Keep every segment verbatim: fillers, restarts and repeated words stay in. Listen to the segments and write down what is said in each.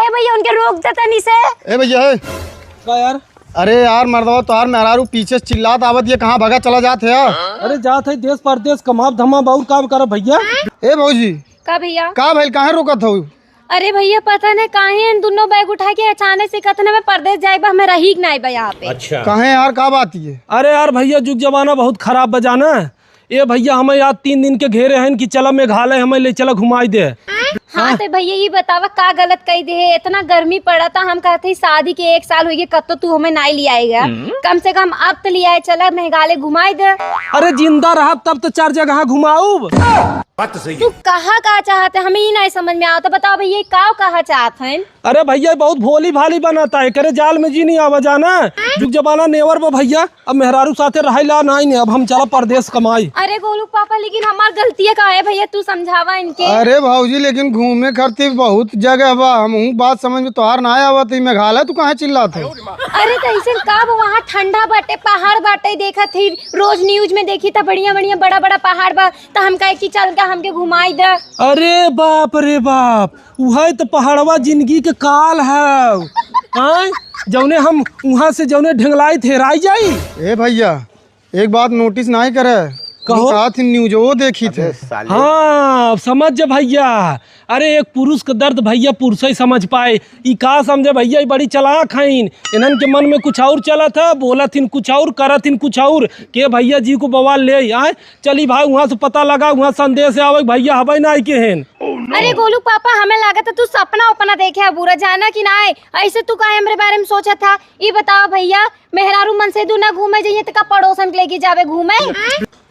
भैया उनके रोक दे तनी से। ए भैया, ए। का यार? अरे यार मर्दवा, तोहार मेहरारू पीछे से चिल्लात आवत, ये कहाँ भगा चला जात है यार? अरे जात है देश परदेश कमाब धमाब, और का करब भैया? ए भौजी, का भैया? का भइल, काहे रोकत हऊ? अरे भैया, पता नहीं काहे इन दुनो बैग उठा के अचानक से कथन में परदेश जाए बा, हमें रही के नाई बा यहाँ पे। अच्छा। काहे यार, का बात ये? अरे यार भैया, जुग जमाना बहुत खराब बा जाना। ए भैया, हमें यार तीन दिन के घेरे हैं कि चला मेघालय, हमें ले चला घुमाई दे। हाँ, हाँ? तो भैया, ये बतावा का गलत कही दे है? इतना गर्मी पड़ा था, हम कहते ही शादी के एक साल हो गए, कत्तो तू हमें नाई ले आएगा। हम्म। कम से कम अब तो ले आए, चला मेघालय घुमाई दे। अरे जिंदा रहब तब तो चार जगह घुमाऊब। बात तो सही तू है। कहा का चाहत है, हमें ई नाई समझ में आवत। बताओ भैया, का कहा चाहत हैं? अरे भैया, बहुत भोली भाली बनत है, एकरे जाल में जी नहीं आवा जाना। जुग जमाना नेवर बा भैया, अब मेहरारू साथे रहिला नाई ने, अब हम चला परदेश कमाई। अरे गोलू पापा, लेकिन हमार गलतिया का है भैया, तू समझावा इनके। अरे भौजी, लेकिन घूमे खातिर बहुत जगह बा, हमहूँ बात समझ में तोहार ना आवत, ई मेघालय तू काहे चिल्लात है? अरे तो ऐसे का बा, वहाँ ठंडा बाटे, पहाड़ बाटे, देखत ही रोज news में देखी त बढ़िया बढ़िया बड़ा बड़ा पहाड़ बा, त हम कहे कि चल के हमके घुमाई दे। अरे बाप रे बाप, उहै त पहाड़वा जिंदगी के काल है, आय? जौने हम उहाँ से जौने ढेंगलाइत हेराई जाई। ए भैया, एक बात notice नाहीं करे। कहो। हम कहत ही न्यूजो देखी थे। अबे साले। हाँ, अब समझ जा भैया। अरे एक पुरुष का दर्द भैया पुरुष ही समझ पाए। ई का समझे भैया, ई बड़ी चालाक हईन। इन्हन के मन में कुछ और चलत है, बोलत हिन कुछ और, करत हिन कुछ और। के भैया जी को बवाल ले आई, आए? चली भाई, उहाँ से पता लगा, उहाँ संदेश आवे, भैया हबै नाहीं के हेन। अरे गोलू पापा, हमें लागत है तू सपना उपना देखे है बुरा, जाना कि नाहीं? ऐसे तू काहे हमरे बारे में सोचत था? ई बताओ भैया, मेहरारू मन से दूर ना घूमे जाइए, त का पड़ोसन के लेके जावे घूमे?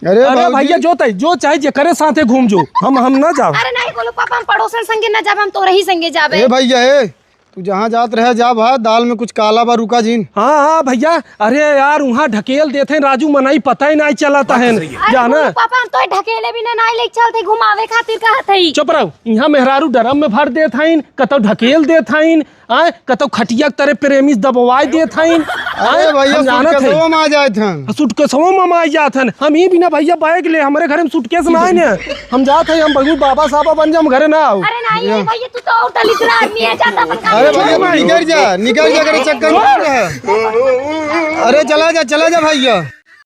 अरे अरे भौजी। भैया, जो तय, जो चाहे जेकरे साथे घूम जो, हम, हम ना जाओ। अरे नाहीं गोलू पापा, हम पड़ोसन संगे ना जाबे, हम तोरे ही संगे जाबे। ए भैया, ए, तू जहाँ जात रहे जा भाई, दाल में कुछ काला बा, रुका जिन। हाँ, हाँ भैया, अरे यार, उहाँ ढकेल देत हैं राजू, मनई पता ही नाहीं चलत है। बात तो सही है। अरे जाना। गोलू पापा, हम तो ढकेले भी ना, नाहीं लेके चलते घुमावे खातिर कहत हई। चुप रहो, इहाँ मेहरारू ड्रम में भर देत हईन, कतौ ढकेल देत हईन, आय, कतौ खटिया के तरे प्रेमी से दबवाए देत हईन। अरे आय, भैया, हम जानत हई। सूटकेसवा में आ जात हन। सूटकेसवा में आ जात हन। हम ही बिना भैया बैग ले, हमरे घरे में सूटकेस ना आए ने। हम जात हई, हम बगू बाबा साहब बन जा, हम घरे ना आओ। अरे नाहीं, या। अरे भैया, तू तो और दलिद्र आदमी है, जाता अपन काम अरे कर। भैया, तू निकल जा, निकल जा, करे चक्कर में पड़ रहा है। अरे चला जा, चला जा भैया।